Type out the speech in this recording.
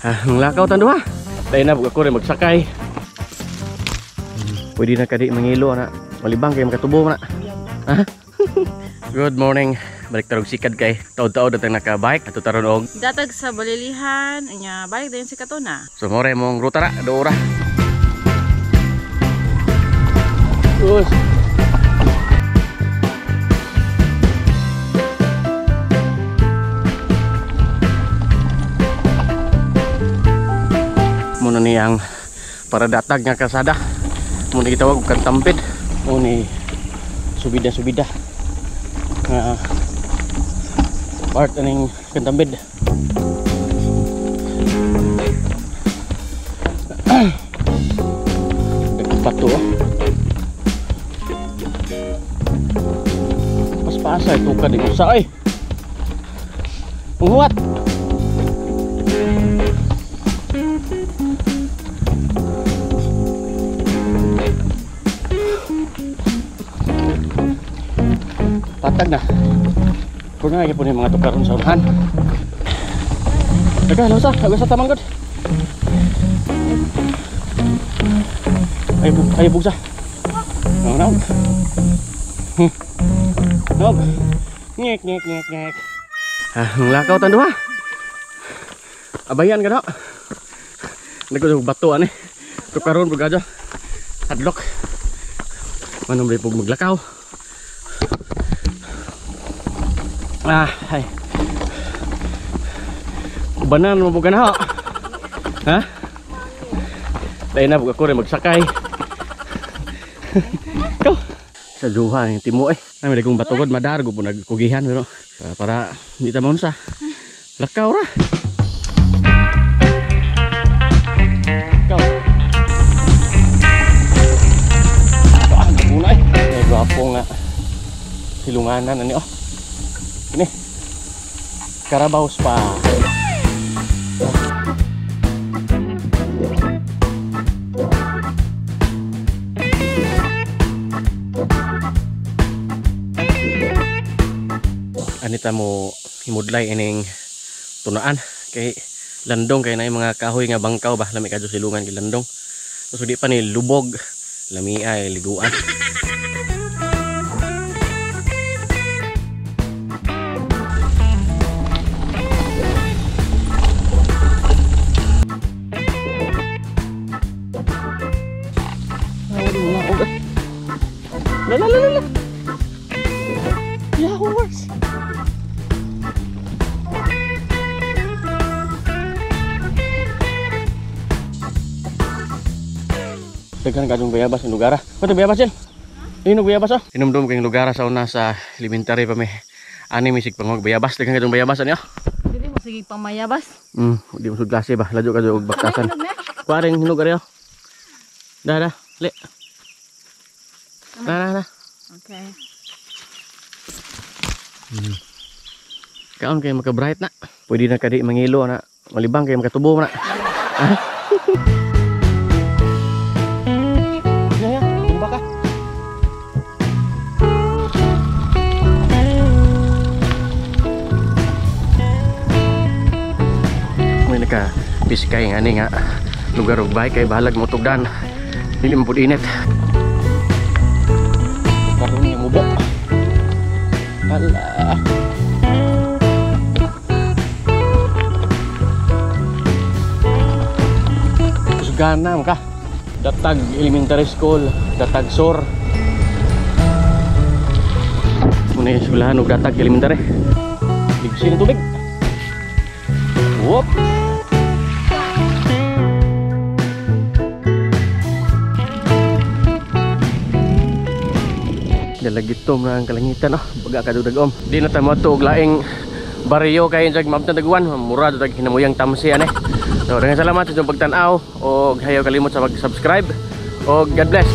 Ang lakaw tan duha. Dahil na ako rin magsakay. Pwede na kadi mangilo na. Malibang kay makatubo na. Ha? Good morning. Balik tarog sikad kay taod-taod datang naka-bike ato taron og Datag sa Balilihan, nya balik din si Katuna. So more mong ruta ra, do ra. Us. Muna niyang para datag nga kasada. Muna gitawag og kantampid. O ni subida-subida. Nga part aning kantambid. Nagpato oh. Paspasa ito ka din usa ay. Huwat. Patag na. Puro na po yung mga tukaron sa unahan. Teka, lausa. Lausa tamang god. Ay, bugsa. No, no. No. Ngek, ngek, ngek, ngek. Ang lakaw tan duha. Abayan ka no. Nagko bato ani. Tukaron pug adyo. Hadlok. Manong rin pug maglakaw. Ah, ay. Ubanan mo bukan ha. Ha? Dahil na ako rin magsakay. Go. Sa juha yung timo eh. Ay, may kong batugod madargo po nagkugihan pero para hindi ta maunsa. Lakaw ra. Go. Ah, naguna eh. May gwapo nga. Silunganan ani oh. Ini Carabao Spa. Anita mo himudlay ining tunaan kay landong kay na mga kahoy nga bangkaw ba lami kadto silungan kay landong. So di pa ni lubog lami ay liguan. La la la la. Yeah, horse. Daghan kadtong bayabas ng lugar. Kato bayabas yan? Inog bayabas ah. Hinumdum kayong lugar sa una sa elementary pa mi. Ani misig pangog bayabas. Daghan kadtong bayabas ani ah. Dili mo sige pamayabas. Di mo sud klase ba. Ladyo kadto og baktasan. Kuaring hinog ari oh. Dah dah, le. Nah, nah, nah. Okay. Kaon kayo maka-bright na. Pwede na kadi mangilo na. Malibang kayo makatubo na. Ha? Ya, ya, tumba ka. May naka-bisikay nga ni nga lugar og bike kay bahalag mo tugdan. Dili man pud init. Karon niya mubo. Ala. Sugana mo ka. Datag Elementary School, Datag Sur. Muna yung eskwelahan og Datag Elementary. Ligsi ng tubig. Whoop. Dalagitom na ang kalangitan oh, baga kadugdagom. Di na ta moadto og laing baryo kay jag maabtan taguan, mura dag hinamuyang tamsi ani. So daghang salamat sa inyong pagtan-aw og hayaw kalimot sa pag-subscribe og God bless.